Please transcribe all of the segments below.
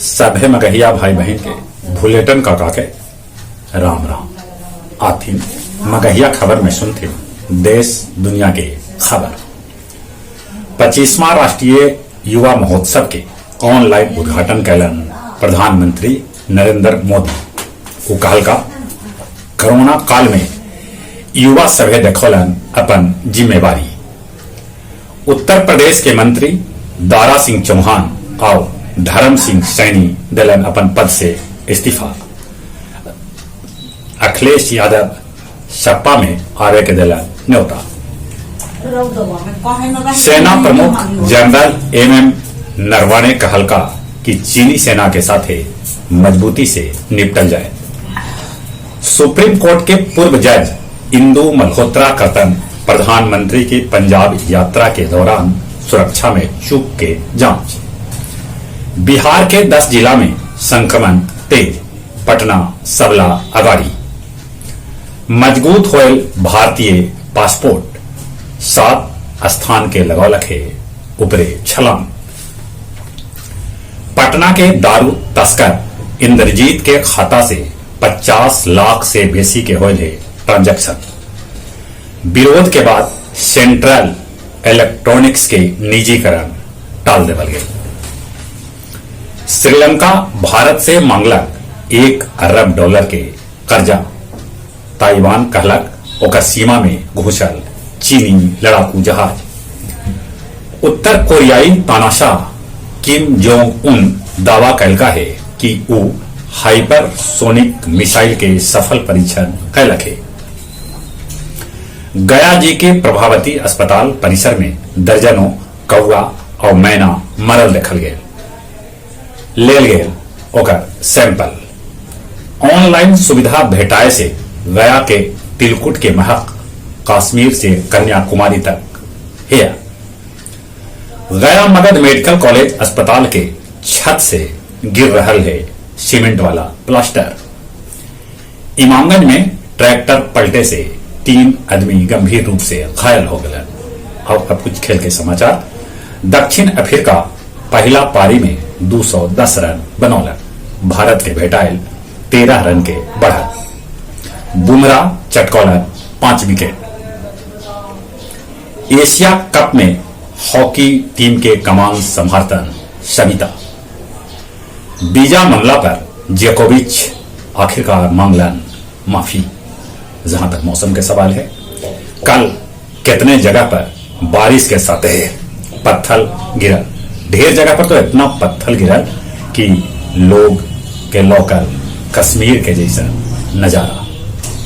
सभे मगहिया भाई बहन के भुलेटन काका के राम राम। आथिन मगहिया खबर में सुनथिन देश दुनिया के खबर। 25वां राष्ट्रीय युवा महोत्सव के ऑनलाइन उद्घाटन कैलन प्रधानमंत्री नरेंद्र मोदी। उ कहलका, कोरोना काल में युवा सभे देखौलन अपन जिम्मेवारी। उत्तर प्रदेश के मंत्री दारा सिंह चौहान और धर्म सिंह सैनी दिलन अपन पद से इस्तीफा। अखिलेश यादव सपा में आवे के दिलन न्योता। सेना प्रमुख जनरल एम.एम. नरवणे कहलका कि चीनी सेना के साथे मजबूती से निपटल जाए। सुप्रीम कोर्ट के पूर्व जज इंदु मल्होत्रा करतन प्रधानमंत्री की पंजाब यात्रा के दौरान सुरक्षा में चूक के जांच। बिहार के 10 जिला में संक्रमण तेज, पटना सबला अगाड़ी। मजबूत होयल भारतीय पासपोर्ट, 7 स्थान के लगौलक है उपरे छलांग। पटना के दारू तस्कर इंद्रजीत के खाता से 50 लाख से बेसी के होयल है ट्रांजैक्शन। विरोध के बाद सेंट्रल इलेक्ट्रॉनिक्स के निजीकरण टाल देवल गए। श्रीलंका भारत से मांगलक $1 अरब के कर्जा। ताइवान कहलक ओकर सीमा में घुसल चीनी लड़ाकू जहाज। उत्तर कोरियाई तानाशाह किम जोंग उन दावा कैलका है कि ऊ हाइपरसोनिक मिसाइल के सफल परीक्षण कैलक है। गया जी के प्रभावती अस्पताल परिसर में दर्जनों कौआ और मैना मरल देखल गेल, लेल गेल ओकर सैंपल। ऑनलाइन सुविधा भेटाए से गया के तिलकुट के महक कश्मीर से कन्याकुमारी तक है। गया मगध मेडिकल कॉलेज अस्पताल के छत से गिर रहल है सीमेंट वाला प्लास्टर। इमामगंज में ट्रैक्टर पलटे से 3 आदमी गंभीर रूप से घायल हो गए। और अब कुछ खेल के समाचार। दक्षिण अफ्रीका पहला पारी में 210 रन बनौलक, भारत के भेटायल 13 रन के बढ़त। बुमराह चटकौलन 5 विकेट। एशिया कप में हॉकी टीम के कमान संभालतन सविता। वीजा मामला पर जोकोविच आखिरकार मांगलन माफी। जहां तक मौसम के सवाल है, कल कितने जगह पर बारिश के साथ पत्थर गिरा। ढेर जगह पर तो इतना पत्थर गिरा कि लोग के लोकल कश्मीर के जैसा नजारा।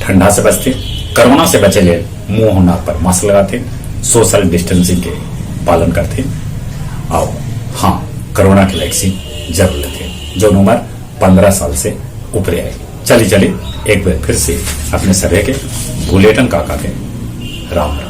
ठंडा से बचते, कोरोना से बचे ले मुंह नाक पर मास्क लगाते, सोशल डिस्टेंसिंग के पालन करते और हाँ, कोरोना की वैक्सीन जरूर लेते जो उम्र 15 साल से ऊपर आए। चली चली, एक बार फिर से अपने सभी के भुलेटन काका के राम राम।